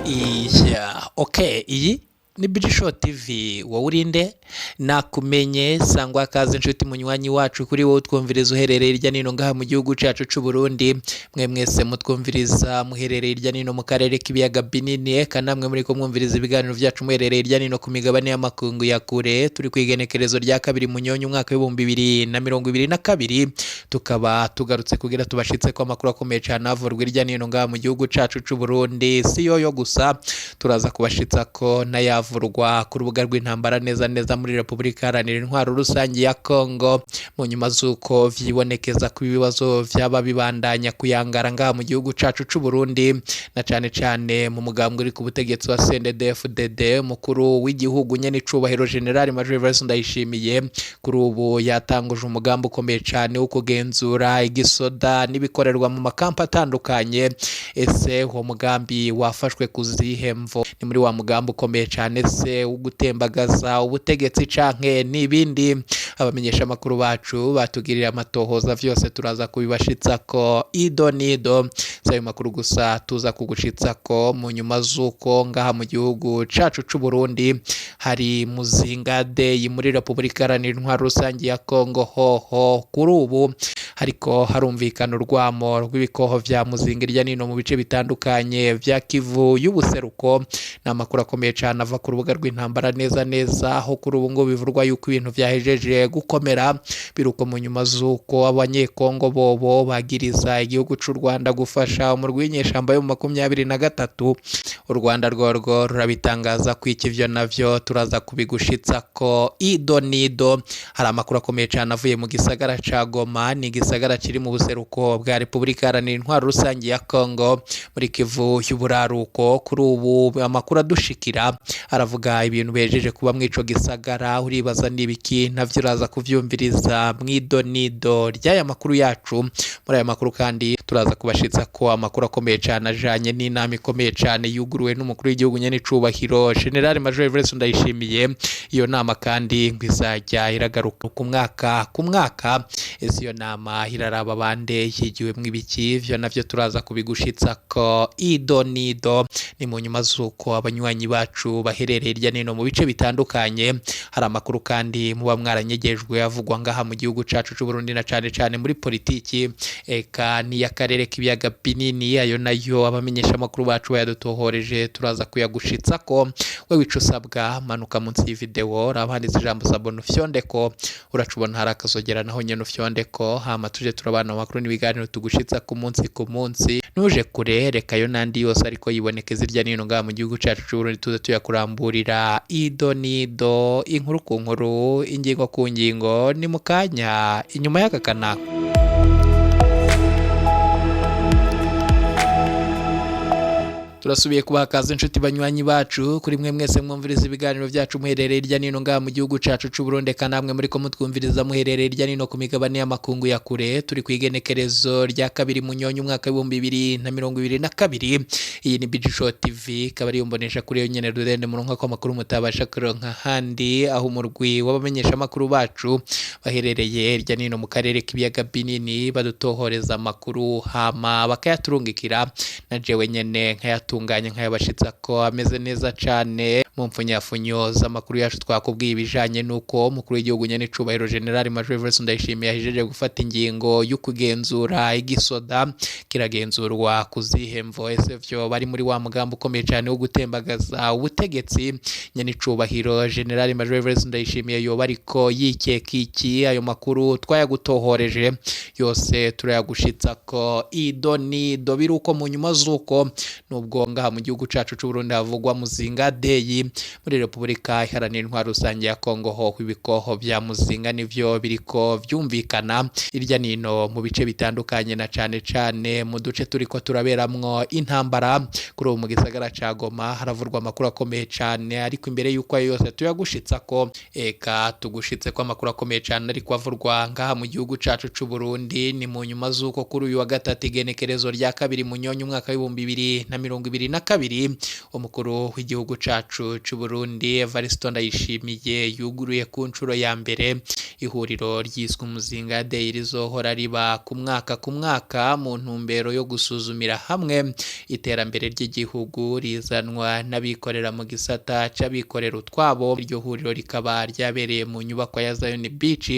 Yeah, okay, iyi ni Bigisho TV, wowe urinde nakumenye sangwa kaze inshuti munywanyi wacu kuri wowe utwumviriza uherereye hirya nino ngaha mu gihugu cacu c'u Burundi, mwe mwese mutwumviriza muherereye hirya nino mu karere k'ibiyaga binini, eka namwe muri ko mwumviriza ibiganiro vyacu muherereye hirya nino ku migabane y'amakungu ya kure. Turi ku igenekerezo rya 2 Munyonyo umwaka w'2022, tukaba tugarutse kugira tubashitse ko amakuru akomeye cane avurwa hirya nino ngaha mu gihugu cacu c'u Burundi. Si yoyo gusa, turaza kubashitsa ko n'ayavurwa ku rubuga rw'intambara neza neza muri Repubulika Iharanira Intwaro Rusange ya Kongo, mu nyuma z'uko vyibonekeza ko ibibazo vyaba bibandanya kuyangara ngaha mu gihugu cacu c'u Burundi, na cane cane mu mugambwe uri ku butegetsi wa CNDD-FDD. Mukuru w'igihugu nyene icubahiro General Major Evariste Ndayishimiye kuri ubu yatanguje umugambi ukomeye cane wo kugenzura igisoda n'ibikorerwa mu makampa atandukanye. Ese uwo mugambi wafashwe kuzihe mvo? Ni muri wa mugambi ukomeye cane se wo gutembagaza ubutegetsi canke n'ibindi? Abamenyesha amakuru bacu batugirira amatohoza, vyose turaza kubibashitsako ido nido. Si ayo makuru gusa tuza kugushitsako mu nyuma z'uko ngaha mu gihugu cacu c'u Burundi hari Muzinga Day muri Repubulika Iharanira Intwaro Rusange ya Kongo. Hoho kuri ubu hariko harumvikana urwamo rw'ibikoho vya Muzinga irya nino mu bice bitandukanye vya Kivu y'ubuseruko. Ni amakuru akomeye cane ava ku rubuga rw'intambara neza neza, aho kuri ubu ngo bivurwa yuko ibintu vyahejeje gukomera, biruko mu nyuma z'uko abanyekongo bobo bagiriza igihugu c'u Rwanda gufasha umurwi w'inyeshamba yo mu 23. U Rwanda rworwo rurabitangaza ko iki vyo navyo turaza kubigushitsa ko ido nido. Hari amakuru akomeye cane avuye mu gisagara ca Goma, ni igisagara kiri mu buseruko bwa Repubulika Iharanira Intwaro Rusange ya Kongo muri Kivu y'uburaruko. Kuri ubu amakuru adushikira aravuga ibintu bejeje kuba mw'ico gisagara. Uribaza n'ibiki? Navyo uraza kuvyumviriza mw'ido nido ry'aya makuru yacu. Muri aya makuru kandi turaza kubashitsa ko amakuru akomeye cane ajanye n'inama ikomeye cane yuguruwe n'umukuru w'igihugu nyene icubahiro General Major Evariste Ndayishimiye. Iyo nama kandi ngo izajya iragaruka ku mwaka ku mwaka. Ese iyo nama iraraba bande? Yigiwemwo ibiki? Ivyo navyo turaza kubigushitsa ko ido nido. Ni mu nyuma z'uko abanywanyi bacu baherereye hirya nino mu bice bitandukanye. Hari amakuru kandi muba mwaranyegejwe avugwa ngaha mu gihugu cacu c'u Burundi, na cane cane muri politiki eka n'iy'akarere k'ibiyaga binini. Ayo nayo abamenyesha amakuru bacu bayadutohoreje, turaza kuyagushitsa ko. We wica usabwa, manuka munsi y'ivideo raba handitse ijambo sabone ufyondeko, uraca ubona hari akazogera naho nyene ufyondeko, hama tuje turabana mu makuru n'ibiganiro tugushitsa ku munsi ku munsi. Ntuje kure, reka yo n'andi yose ariko yibonekeza irya nino ngaha mu gihugu cacu c'u Burundi tuze tuyakuramburira ido nido, inkuru ku nkuru, ingingo ku ngingo. Ni mu kanya inyuma y'aka kanaka. Turasubiye kubaha kaze inshuti banywanyi bacu, kuri mwe mwese mwumviriza ibiganiro vyacu muherereye hirya nino ngaha mu gihugu cacu c'u Burundi, eka namwe muriko mutwumviriza muherereye hirya nino ku migabane y'amakungu ya kure. Turi ku igenekerezo rya 2 Munyonyo umwaka w'2022. Iyi ni Bigisho TV, ikaba ariyo mbonesha kuri yo nyene rurende muronka ko amakuru mutabasha kuronka handi, aho umurwi w'abamenyesha amakuru bacu baherereye hirya nino mu karere k'ibiyaga binini badutohoreza amakuru hama bakayaturungikira, na jewe nyene nkayatunganya nkayabashitsa ko ameze neza cane. Mu mpfunyafunyo z'amakuru yacu twakubwiye ibijanye n'uko umukuru w'igihugu nyene icubahiro General Major Evariste Ndayishimiye yahejeje gufata ingingo yo kugenzura igisoda. Kiragenzurwa kuzihe mvo? Ese vyo bari muri wa mugambi ukomeye cane wo gutembagaza ubutegetsi? Nyene icubahiro General Major Evariste Ndayishimiye yoba ariko yikeka iki? Ayo makuru twayagutohoreje yose turayagushitsa ko ido nido. Biruko mu nyuma z'uko nubwo ngaha mu gihugu cacu c'u Burundi havugwa Muzinga Day, muri Repubulika Iharanira Intwaro Rusange ya Kongo ho ibikoho vya Muzinga nivyo biriko vyumvikana irya nino mu bice bitandukanye, na cane cane mu duce turiko turaberamwo intambara. Kuri ubu mu gisagara ca Goma haravurwa amakuru akomeye cane, ariko imbere y'uko ayo yose tuyagushitsa ko, eka tugushitse ko amakuru akomeye cane ariko avurwa ngaha mu gihugu cacu c'u Burundi. Ni mu nyuma z'uko kuri uyu wa gatatu igenekerezo rya 2 Munyonyo umwaka w'2022 umukuru w'igihugu cacu c'u Burundi Evariste Ndayishimiye yuguruye ku nshuro ya mbere Ihuriro ryiswe Umuzinga Day rizohora riba ku mwaka ku mwaka mu ntumbero yo gusuzumira hamwe iterambere ry'igihugu rizanwa n'abikorera mu gisata c'abikorera utwabo. Iryo huriro rikaba ryabereye mu nyubakwa ya Zion Beach,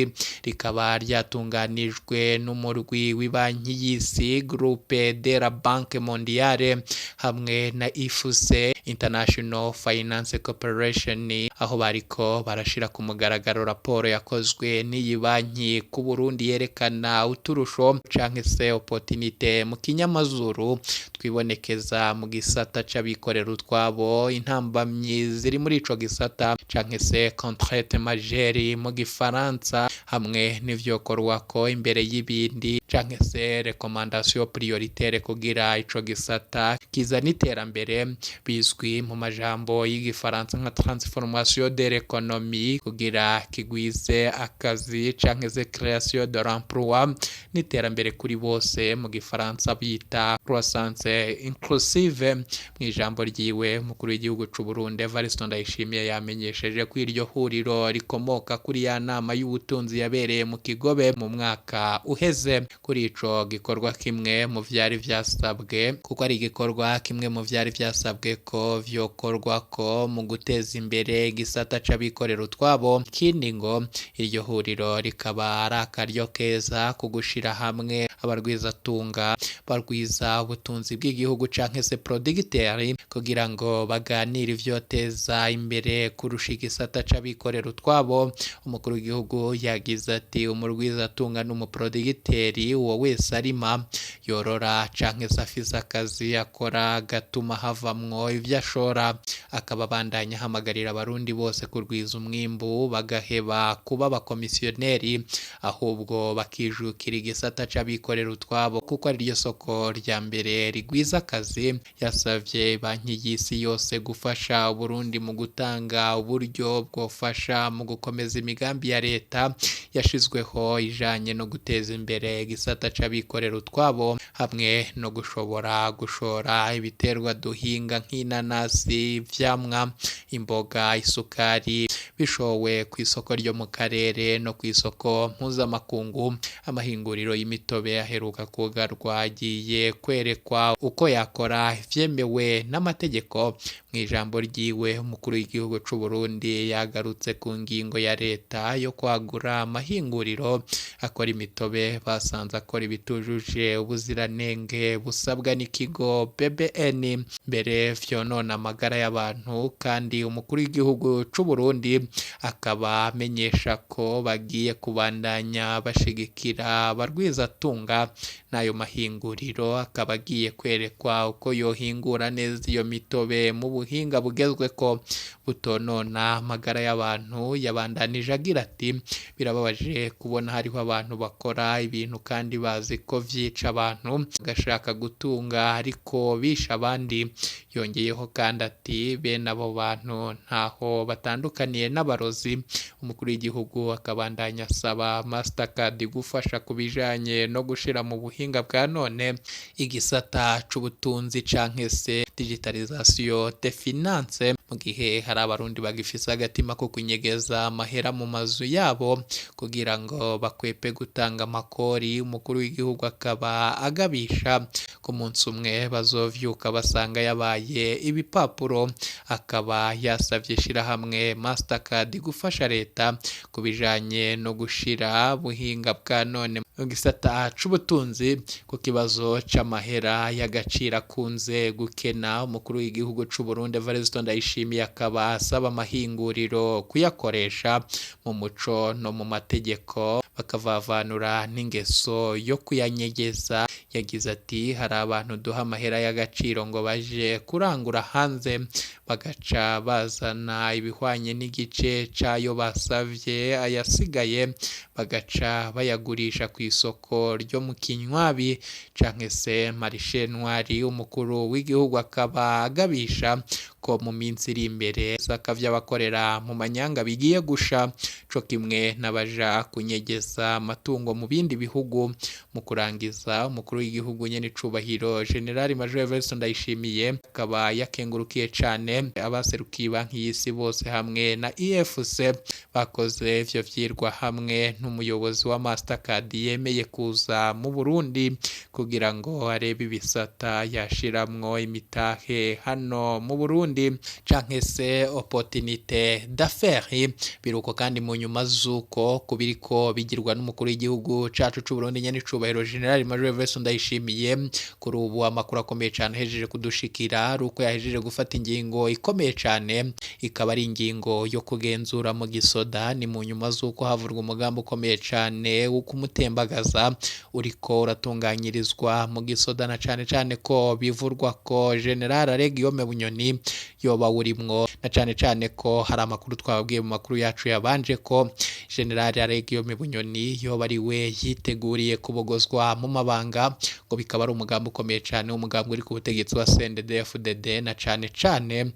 rikaba ryatunganijwe n'umurwi w'ibanki y'isi Groupe de la Banque Mondiale hamwe na IFC, International Finance Corporation, aho bariko barashira ku mugaragaro raporo yakozwe n'iyi banki ku Burundi yerekana uturusho canke se opportunité mu kinyamazuru twibonekeza mu gisata c'abikorera utwabo, intambamyi ziri muri ico gisata canke se contrainte majeure mu gifaransa, hamwe n'ivyokorwako imbere y'ibindi canke se recommandation prioritaire kugira ico gisata kizana iterambere, bizwi mu majambo y'igifaransa nka transformation de l'économie, kugira kigwize akazi canke se création de l'emploi n'iterambere kuri bose, mu gifaransa bita croissance inclusive. Mu ijambo ryiwe, umukuru w'igihugu c'u Burundi Evariste Ndayishimiye yamenyesheje ko iryo huriro rikomoka kuri ya nama y'ubutunzi yabereye mu Kigobe mu mwaka uheze. Kuri ico gikorwa, kimwe mu vyari vyasabwe, kuko ari igikorwa kimwe mu vyari vyasabwe ko vyokorwa ko mu guteza imbere igisata c'abikorera utwabo. Ikindi ngo iryo huriro rikaba ari akaryo keza ku gushira hamwe abarwizatunga barwiza ubutunzi bw'igihugu canke se producteur, kugira ngo baganire ivyoteza imbere kurusha igisata c'abikorera utwabo. Umukuru w'igihugu yagize ati: "Umurwizatunga n'umuproducteur, uwo wese arima, yorora canke se afise akazi akora gatuma havamwo ivyo ashora." Akaba abandanya ahamagarira abarundi bose kurwiza umwimbu, bagaheba kuba abakomisiyoneri, ahubwo bakijukira igisata c'abikorera utwabo, kuko ariryo soko rya mbere rigwiza akazi. Yasavye Banki y'Isi Yose gufasha Uburundi mu gutanga uburyo bwofasha mu gukomeza imigambi ya leta yashizweho ijanye no guteza imbere igisata c'abikorera utwabo, hamwe no gushobora gushora ibiterwa duhinga nk'inanasi, ivyamwa, imboga, isukari, bishowe ku isoko ryo mu karere no ku isoko mpuzamakungu. Amahinguriro y'imitobe aheruka kugarwa agiye kwerekwa uko yakora vyemewe n'amategeko. Mu ijambo ryiwe, umukuru w'igihugu c'u Burundi yagarutse ku ngingo ya leta yo kwagura amahinguriro akora imitobe basanze akora ibitujuje ubuziranenge busabwa n'ikigo BBN, mbere vyonona amagara y'abantu. Kandi umukuru w'igihugu c'u Burundi akaba amenyesha ko bagiye kubandanya bashigikira abarwizatunga, n'ayo mahinguriro akaba agiye kwerekwa uko yohingura neza iyo mitobe mu buhinga bugezweko butonona amagara y'abantu. Yabandanije agira ati: "Birababaje kubona hariho abantu bakora ibintu kandi bazi ko vyica abantu, bagashaka gutunga ariko bisha abandi." Yongeyeho kandi ati: "Bene abo bantu ntaho batandukaniye n'abarozi." Umukuru w'igihugu akabandanya asaba Mastercard gufasha ku bijanye no gushira mu buhinga bwa none igisata c'ubutunzi canke se digitalisation de finance, mu gihe hari abarundi bagifise agatima ko kunyegeza amahera mu mazu yabo kugira ngo bakwepe gutanga amakori. Umukuru w'igihugu akaba agabisha ku munsi umwe bazovyuka basanga yabaye ibipapuro. Akaba yasavye ishirahamwe Mastercard gufasha leta ku bijanye no gushira buhinga bwa none mu gisata c'ubutunzi. Ku kibazo c'amahera y'agaciro akunze gukena, umukuru w'igihugu c'u Burundi Evariste Ndayishimiye akaba asaba amahinguriro kuyakoresha mu muco no mu mategeko, bakavavanura n'ingeso yo kuyanyegeza. Yagize ati: "Hari abantu duha amahera y'agaciro ngo baje kurangura hanze, bagaca bazana ibihwanye n'igice c'ayo basavye, ayasigaye bagaca bayagurisha ku isoko ryo mu kinywabi canke se marché noir." Umukuru w'igihugu akaba agabisha ko mu minsi iri imbere isaka vy'abakorera mu manyanga bigiye gusha, co kimwe n'abaja kunyegeza amatungo mu bindi bihugu. Mu kurangiza, umukuru w'igihugu nyene icubahiro General Major Evariste Ndayishimiye akaba yakengurukiye cane abaserukiye banki y'isi bose hamwe na IFC bakoze ivyo vyirwa hamwe n'umuyobozi wa Mastercard yemeye kuza mu Burundi kugira ngo arebe ibisata yashiramwo imitahe hano mu Burundi canke se opportunité d'affaires. Biruko kandi mu nyuma z'uko kubiriko bigirwa n'umukuru w'igihugu cacu c'u Burundi nyene icubahiro General Major Evariste Ndayishimiye, kuri ubu amakuru akomeye cane ahejeje kudushikira ari uko yahejeje gufata ingingo ikomeye cane, ikaba ari ingingo yo kugenzura mu gisoda. Ni mu nyuma z'uko havurwa umugambi ukomeye cane wo kumutembagaza uriko uratunganyirizwa mu gisoda, na cane cane ko bivurwa ko General Alain Guillaume Bunyoni yoba urimwo, na cane cane ko hari amakuru twababwiye mu makuru yacu yabanje ko General Alain Guillaume Bunyoni yoba ari we yiteguriye kubogozwa mu mabanga, ngo bikaba ari umugambi ukomeye cane w'umugambi uri ku butegetsi wa CNDD-FDD, na cane cane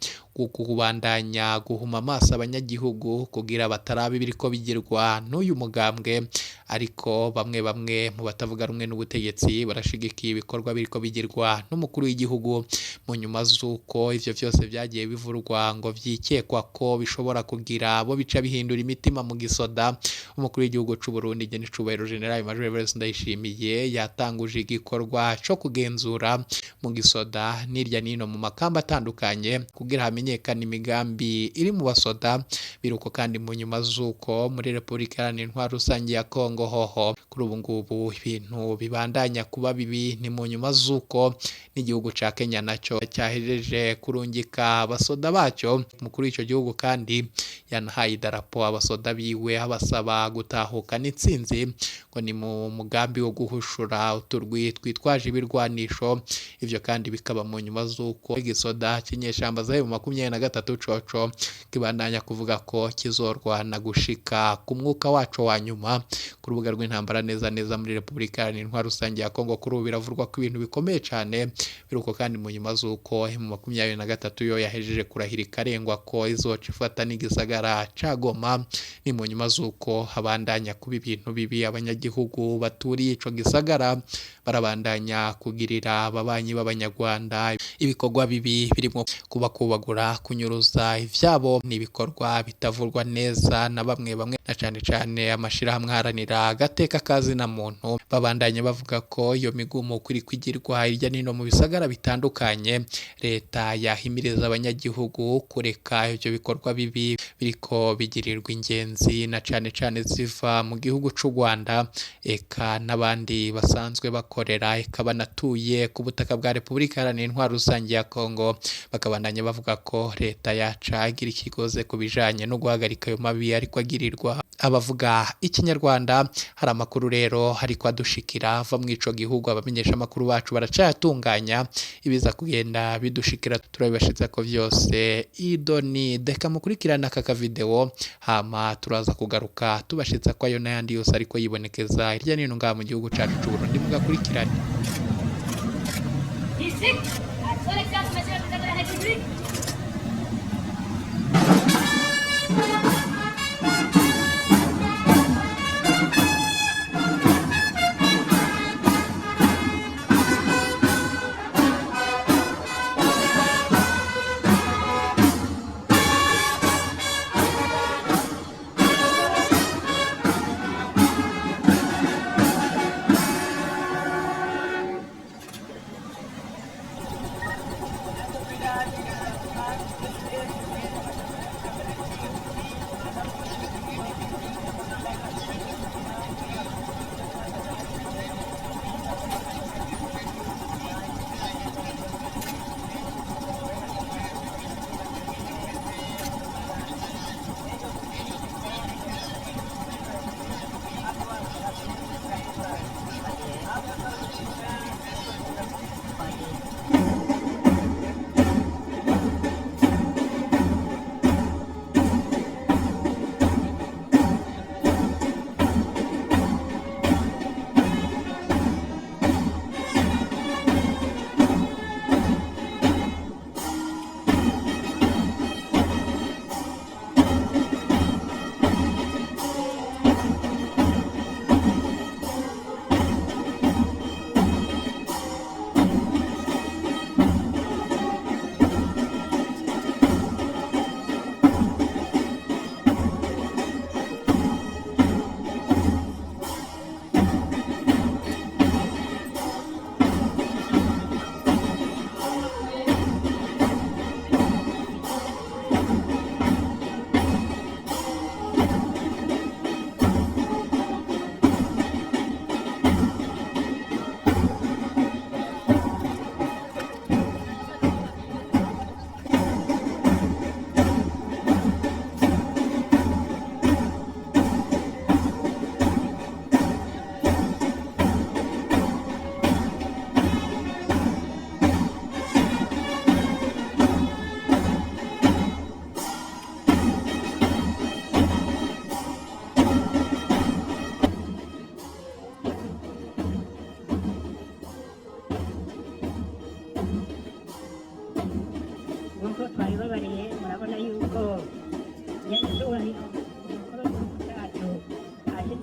kubandanya guhuma amaso abanyagihugu kugira bataraba ibiriko bigirwa n'uyu mugambwe. Ariko bamwe bamwe mu batavuga rumwe n'ubutegetsi barashigikiye ibikorwa biriko bigirwa n'umukuru w'igihugu mu nyuma z'uko ivyo vyose vyagiye bivurwa ngo vyikekwa ko bishobora kugira abo bica bihindura imitima mu gisoda. Umukuru w'igihugu c'u Burundi nyene icubahiro General Major Evariste Ndayishimiye yatanguje igikorwa co kugenzura mu gisoda n'irya nino mu makamba atandukanye kugira hamenyekane imigambi iri mu basoda. Biruko kandi mu nyuma z'uko muri Repubulika Iharanira Intwaro Rusange ya Kongo hoho kuri ubu ngubu ibintu bibandanya kuba bibi, ni mu nyuma z'uko n'igihugu ca Kenya naco cyahejeje kurungika abasoda bacyo. Umukuru w'ico gihugu kandi yanahaye idarapo abasoda biwe abasaba gutahukana intsinzi, ngo ni mu mugambi wo guhushura uturwi twitwaje ibirwanisho. Ivyo kandi bikaba mu nyuma z'uko igisoda c'inyeshamba za M23 coco kibandanya kuvuga ko kizorwana gushika ku mwuka waco wa nyuma ku rubuga rw'intambara neza neza muri Repubulika Iharanira Intwaro Rusange ya Kongo. Kuri ubu biravurwa ko ibintu bikomeye cane. Biruko kandi mu nyuma z'uko M23 yo yahejeje kurahira ikarengwa ko izoca ifata n'igisagara ca Goma, ni mu nyuma z'uko habandanya kuba ibintu bibi, abanyagihugu baturiye ico gisagara barabandanya kugirira ababanyi b'abanyarwanda ibikorwa bibi birimo kubakubagura, kunyuruza ivyabo. Ni ibikorwa bitavurwa neza na bamwe bamwe, na cane cane amashirahamwe aharanira agateka kazina muntu, babandanya bavuga ko iyo migumuko iri kwigirwa hirya nino mu bisagara bitandukanye leta yahimiriza abanyagihugu kureka ivyo bikorwa bibi biriko bigirirwa ingenzi, na cane cane ziva mu gihugu c'u Rwanda eka n'abandi basanzwe bakorera eka banatuye ku butaka bwa Repubulika Iharanira Intwaro Rusange ya Kongo. Bakabandanya bavuga ko leta yaca igira ikigoze ku bijanye no guhagarika ayo mabi ariko agirirwa abavuga ikinyarwanda. Hari amakuru rero ariko adushikira ava mu ico gihugu, abamenyesha amakuru bacu baracayatunganya, ibiza kugenda bidushikira turabibashitsa ko vyose idoni deka mukurikirana aka kavideo, hama turaza kugaruka tubashitsa ko ayo n'ayandi yose ariko yibonekeza hirya no hino ngaha mu gihugu cacu c'u Burundi. Mugakurikirane. Ici, à son Excellence Monsieur le Président de la République.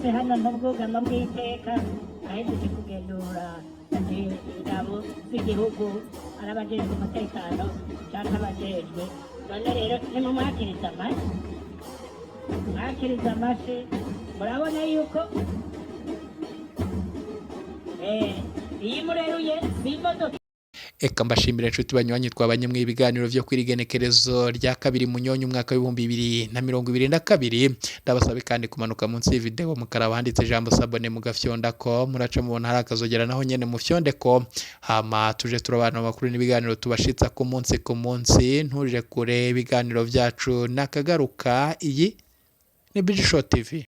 Hano mu bwugamo bw'iteka ahejeje kugendura ingabo z'igihugu, ari abajejwe umutekano canke abajejwe. None rero nimumwakiriza amashi, mwakiriza amashi. Murabona yuko iyi mureruye si imodoka. Eka mbashimira, inshuti banywanyi twabanye mu ibiganiro vyo kwirigenekerezo rya 2 Munyonyo umwaka w'2022. Ndabasabe kandi kumanuka munsi y'ivideo, mukaraba handitse ijambo "s'abonner", mugafyonda ko muraca mubona hari akazogera, naho nyene mufyonde ko, hama tuje turabana amakuru n'ibiganiro tubashitsa ku munsi ku munsi. Ntuje kure, ibiganiro vyacu nakagaruka. Iyi ni Bijisho TV.